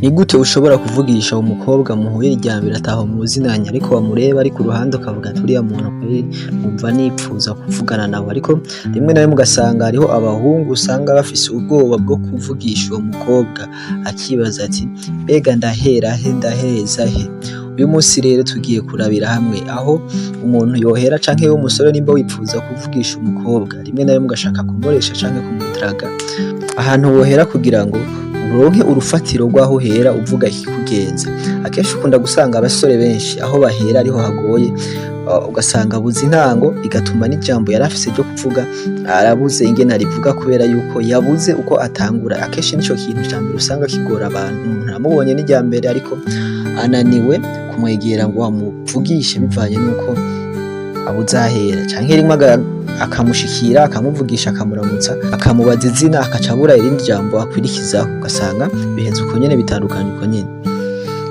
Ni gute ushobora kuvugisha umukobwa muhuye irya mbere ataho muzinanye, ariko wamureba ari ku ruhande ukavuga ati: "Uriya muntu kweri numva nipfuza kuvugana nawe"? Ariko rimwe na rimwe ugasanga hariho abahungu usanga bafise ubwoba bwo kuvugisha uwo mukobwa, akibaza ati: "Mbega ndahera he, ndaheza he?" Uyu munsi rero tugiye kurabira hamwe aho umuntu yohera, canke w'umusore, nimba wipfuza kuvugisha umukobwa, rimwe na rimwe ugashaka kumuresha canke kumudaraga, ahantu wohera kugira ngo uronke urufatiro rw'aho uhera uvuga ikikugenza. Akenshi ukunda gusanga abasore benshi aho bahera ariho hagoye, ugasanga abuze intango, bigatuma n'ijambo yari afise ryo kuvuga arabuze ingene arivuga, kubera yuko yabuze uko atangura. Akenshi nico kintu ca mbere usanga kigora abantu. Umuntu aramubonye n'irya mbere, ariko ananiwe kumwegera ngo amuvugishe bivanye n'uko abuze ahera, canke rimwe akamushikira, akamuvugisha, akamuramutsa, akamubaza izina, akaca abura irindi jambo akwirikizaho, ugasanga biheze uko nyene, bitandukanye uko nyene.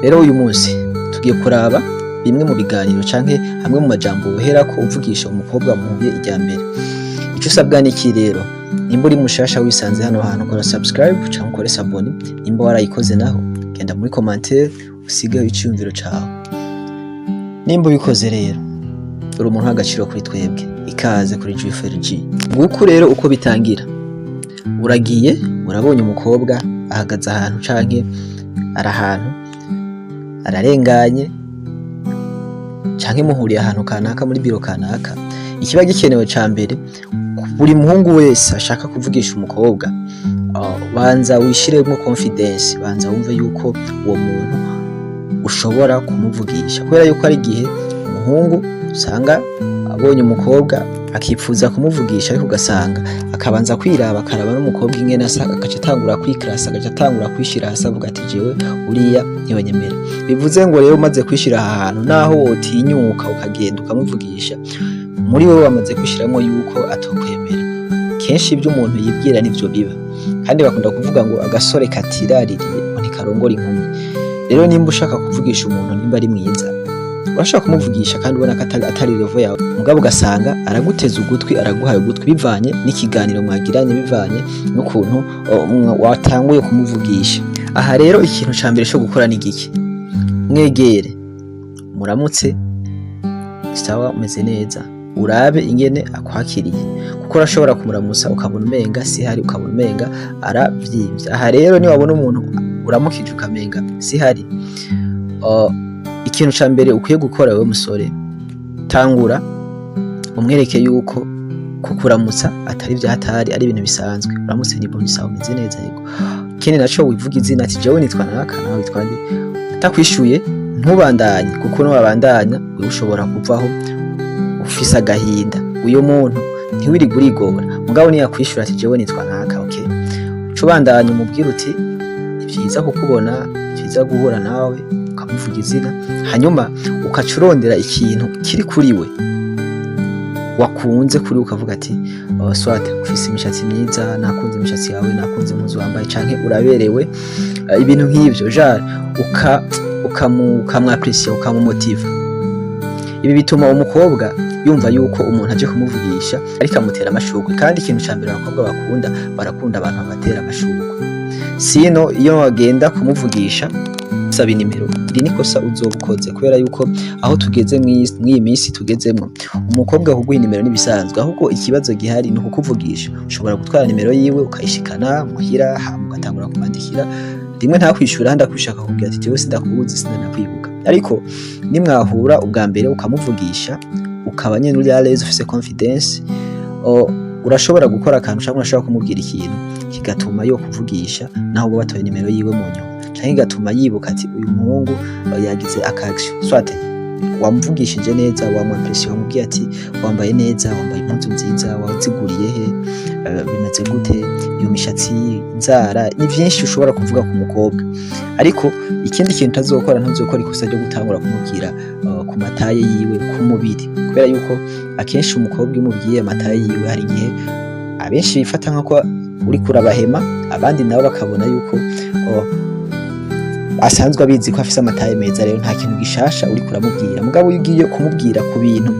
Rero uyu munsi tugiye kuraba bimwe mu biganiro canke hamwe mu majambo woherako uvugisha umukobwa muhuye irya mbere. Ico usabwa ni iki rero? Nimba uri mushasha wisanze hano hantu, kora subscribe canke ukore s'abonner. Nimba warayikoze naho, genda muri commentaire usigeho iciyumviro cawe. Nimba ubikoze rero, uri umuntu w'agaciro kuri twebwe. Ikaze kuri GFRG. Nguku rero uko bitangira. Uragiye, urabonye umukobwa ahagaze ahantu canke ari ahantu ararenganye, canke muhuriye ahantu kanaka, muri biro kanaka. Ikiba gikenewe ca mbere, buri muhungu wese ashaka kuvugisha umukobwa, banza wishiremwo confidence, banza wumve yuko uwo muntu ushobora kumuvugisha, kubera yuko ari igihe umuhungu usanga abonye umukobwa akipfuza kumuvugisha, ariko ugasanga akabanza kwiraba, akaraba n'umukobwa ingene asa, agaca atangura kwikarasa, agaca atangura kwishira hasi, avuga ati: "Jewe uriya ntibanyemera." Bivuze ngo rero umaze kwishira aha hantu, naho wotinyuka ukagenda ukamuvugisha, muri wewe wamaze kwishiramwo yuko atokwemera. Kenshi ibyo umuntu yibwira nivyo biba, kandi bakunda kuvuga ngo agasore katiraririye ngo ntikarongora inkumi. Rero nimba ushaka kuvugisha umuntu, nimba ari mwiza, urashobora kumuvugisha kandi ubona ko atari level yawe, mugabo ugasanga araguteza ugutwi, araguhaye ugutwi, bivanye n'ikiganiro mwagiranye, bivanye n'ukuntu watanguye kumuvugisha. Aha rero ikintu ca mbere co gukora ni giki? Mwegere, muramutse: "Sawa, umeze neza?" Urabe ingene akwakiriye, kuko urashobora kumuramutsa ukabona umenga sihari, ukabona umenga aravyimvye. Aha rero niwabona umuntu uramukije ukamenga sihari, ikintu ca mbere ukwiye gukora wewe musore, tangura umwereke yuko kukuramutsa atari vyahatari, ari ibintu bisanzwe. Uramutse ni bon, sawa, umeze neza? Yego. Ikindi naco, wivuga izina ati: "Jewe nitwa naka, nawe witwa nde?" Atakwishuye, ntubandanye, kuko nuwabandanya wewe ushobora kuvaho ufise agahinda. Uyo muntu ntiwirigwe urigora. Mugabo niyakwishura ati: "Jewe nitwa naka", okay, uca ubandanya umubwira uti: "Ni vyiza kukubona, ni vyiza guhura nawe", ukamuvuga izina, hanyuma ukaca urondera ikintu kiri kuri we wakunze kuri we, ukavuga ati oh, soit ufise imishatsi myiza, nakunze imishatsi yawe, nakunze impuzu wambaye, canke uraberewe, ibintu nk'ivyo, genre ukamwapresiya, ukamumotiva. Ibi bituma umukobwa yumva yuko umuntu aje kumuvugisha ariko amutera amashurwe, kandi ikintu ca mbere abakobwa bakunda, barakunda abantu babatera amashurwe. Sino iyo wagenda kumuvugisha saba inimero, iri ni kosa uzoba ukoze, kubera yuko aho tugeze mw'iyi minsi tugezemwo, umukobwa kuguha inimero n'ibisanzwe. Ahubwo ikibazo gihari ni ukukuvugisha. Ushobora gutwara nimero yiwe ukayishikana muhira, hama ugatangura kumwandikira, rimwe ntakwishura, ahandi akwishaka akakubwira ati: "Jewe sindakuzi, sindanakwibuka." Ariko nimwahura ubwa mbere ukamuvugisha, ukaba nyene uri à l'aise, ufise confidence, urashobora gukora akantu canke urashobora kumubwira ikintu kigatuma yo kuvugisha, naho uba watoye nimero yiwe mu nyuma, canke kigatuma yibuka ati: "Uyu muhungu yagize aka action." Soit wamuvugishije neza, wamwimpresiyo, wamubwiye ati: "Wambaye neza, wambaye impuzu nziza, waziguriye he? Bimeze gute iyo mishatsi, inzara?" Ni vyinshi ushobora kuvuga ku mukobwa. Ariko ikindi kintu utazokora, ntuzokora ikosa ryo gutangura kumubwira ku ma taille yiwe, ku mubiri, kubera yuko akenshi umukobwa iyo umubwiye ama taille yiwe, hari igihe abenshi bifata nk'uko uriko urabahema, abandi nabo bakabona yuko asanzwe abizi ko afise ama taille meza, rero nta kintu gishasha uriko uramubwira. Mugabo iyo ugiye kumubwira ku bintu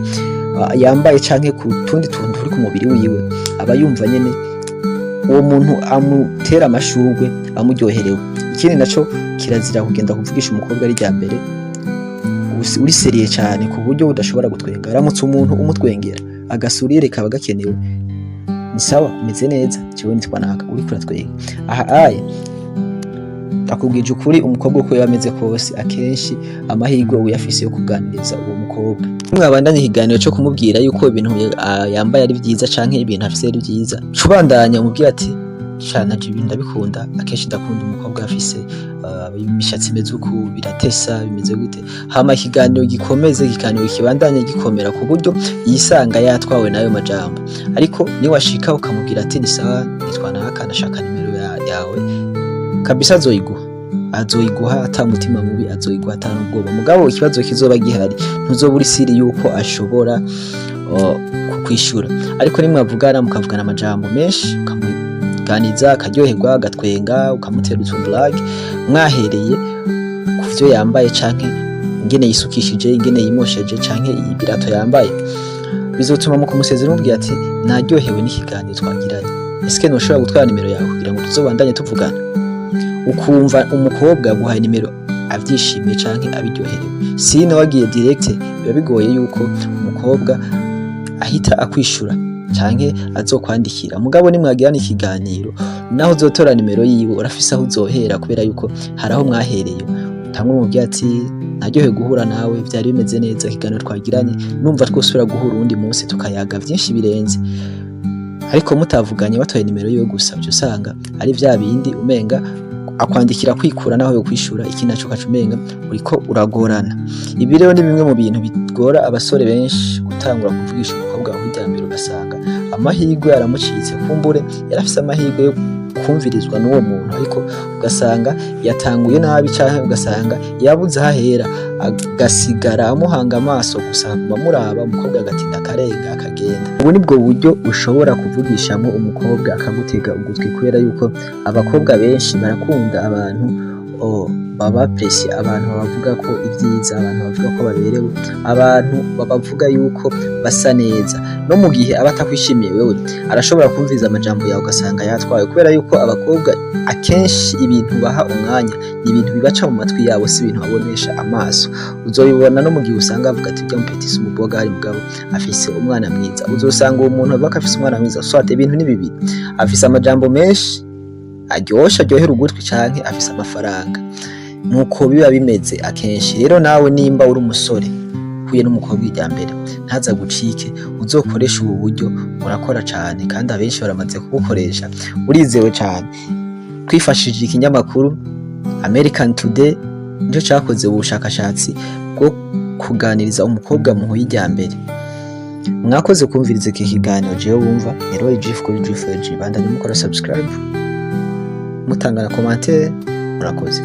yambaye canke ku tundi tuntu turi ku mubiri wiwe, aba yumva nyene uwo muntu amutera amashurwe amuryoherewe. Ikindi naco, Ikindi naco, kirazira kugenda kuvugisha umukobwa ari rya mbere uri sérieux cyane ku buryo udashobora gutwenga. Aramutse umuntu umutwengera, agasurire kaba gakenewe. Ni sawa, umeze neza, jewe nitwa naka, uriko uratwenga aha aye, akubwije ukuri, umukobwa uko yaba ameze kose, akenshi amahirwe uyafise yo kuganiriza uwo mukobwa. Mwabandanya ikiganiro cyo kumubwira yuko ibintu yambaye ari vyiza canke ibintu afise ari vyiza, cubandanya umubwira ati: "Shana je ibintu ndabikunda, akenshi ndakunda umukobwa afise imishatsi imeze uku, biratesa, bimeze gute." Hama ikiganiro gikomeze, ikiganiro kibandanye gikomera ku buryo yisanga yatwawe n'ayo majambo. Ariko niwashika ukamubwira ati: "Ni sawa, nitwa naka, nashaka nimero yawe," kabisa azoyiguha, azoyiguha ata mutima mubi, azoyiguha ata n'ubwoba. Mugabo ikibazo kizoba gihari, ntuzoba uri sûr yuko ashobora kukwishura. Ariko nimwavugana, mukavugana amajambo menshi, ukamuganiza akaryoherwa, agatwenga, ukamutera utublague mwahereye ku vyo yambaye canke ingene yisukishije, ingene yimosheje canke ibirato yambaye, bizotuma mu kumusezera umubwira ati: "Naryohewe n'ikiganiro twagiranye, eske ntushobora gutwara nimero yawe kugira ngo tuzobandanye tuvugana?" Ukumva umukobwa aguhaye nimero avyishimiye canke abiryoherewe. Sino wagiye direct, biba bigoye yuko umukobwa ahita akwishura canke azokwandikira. Mugabo nimwagirana ikiganiro, naho uzotora nimero yiwe, urafise aho uzohera, kubera yuko hari aho mwahereye. Utangura umubwira ati: "Naryohewe guhura nawe, vyari bimeze neza ikiganiro twagiranye, numva twosubira guhura uwundi munsi tukayaga vyinshi birenze." Ariko mutavuganye, watoye nimero yiwe gusa, uca usanga ari vya bindi umenga akwandikira kwikura naho yokwishura. Iki naco ukaca umenga uriko uragorana. Ibi rero ni bimwe mu bintu bigora abasore benshi gutangura kuvugisha umukobwa wawe mbere, ugasanga amahirwe aramucitse. Kumbure yarafise amahirwe yo kumvirizwa n'uwo muntu, ariko ugasanga yatanguye nabi, canke ugasanga yabuze aho ahera, agasigara amuhanga amaso gusa, akaguma amuraba, umukobwa agatinda akarenga akagenda. Ubu nibwo buryo ushobora kuvugishamo umukobwa akagutega ugutwi, kubera yuko abakobwa benshi barakunda abantu baba presi, abantu babavuga ko ibyiza, abantu bavuga ko baberewe, abantu babavuga yuko basa neza. No mu gihe aba atakwishimiye wewe, arashobora kumviriza amajambo yawe ugasanga yatwawe, kubera yuko abakobwa akenshi ibintu baha umwanya ni ibintu bibaca mu matwi yabo, si ibintu babonesha amaso. Uzobibona no mu gihe usanga avuga ati: "Urya mupeti si umubogari, mugabo afise umwana mwiza." Uzosanga uwo muntu avuga ko afise umwana mwiza, soit ibintu ni bibiri: afise amajambo menshi aryoshe aryohera ugutwi, canke afise amafaranga. Nuko biba bimeze akenshi. Rero nawe nimba uri umusore uhuye n'umukobwa irya mbere, ntaza gucike, uzokoresha ubu buryo, urakora cane kandi abenshi baramaze kubukoresha, urizewe cane. Twifashishije ikinyamakuru American Today, nico cakoze ubu bushakashatsi bwo kuganiriza umukobwa muhuye irya mbere. Mwakoze kumviriza iki kiganiro. Jewe wumva ni Roy Jiff kuri G4G. Bandanye mukora subscribe, mutanga na commentaire. Murakoze.